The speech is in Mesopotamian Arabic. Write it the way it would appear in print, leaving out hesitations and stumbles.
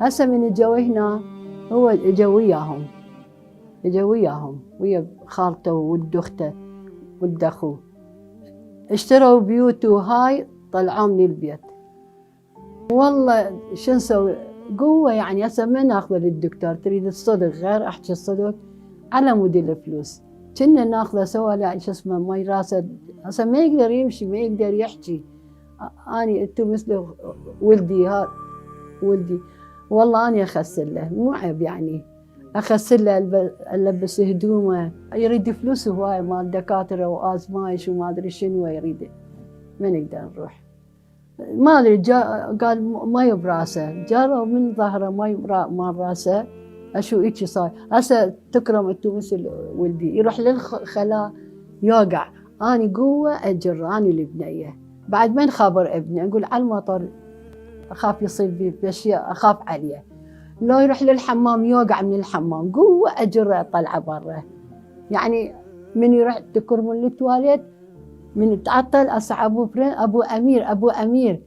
هسه من اجوا هنا هو اجا وياهم ويا خالته وولد اخته ولد اخوه، اشتروا بيوت وهاي طلعوا من البيت. والله شو نسوي؟ قوة يعني هسه ما ناخذه للدكتور، تريد الصدق غير احكي الصدق على مود الفلوس. كنا ناخذه سوا لا شو اسمه مي راسه، هسه ما يقدر يمشي ما يقدر يحكي. اني انتو مثل ولدي ها ولدي، والله اني اخسر له مو عيب يعني، اخسر له البس هدومه، يريد فلوس هواي مال دكاتره وازمايش وما ادري شنو يريد، ما نقدر نروح. ما ادري قال مي براسه، جاروا من ظهره مي مال راسه، اشو هيك صاير. هسه تكرم انتو مثل ولدي يروح للخلا يوقع، اني قوه اجر اني البنيه، بعد من خبر ابني اقول على المطر اخاف يصير بي باشياء اخاف عليه، لو يروح للحمام يوقع من الحمام قوه اجره اطلعه برا. يعني من يروح تكرم للتواليت من تعطل اسع ابو امير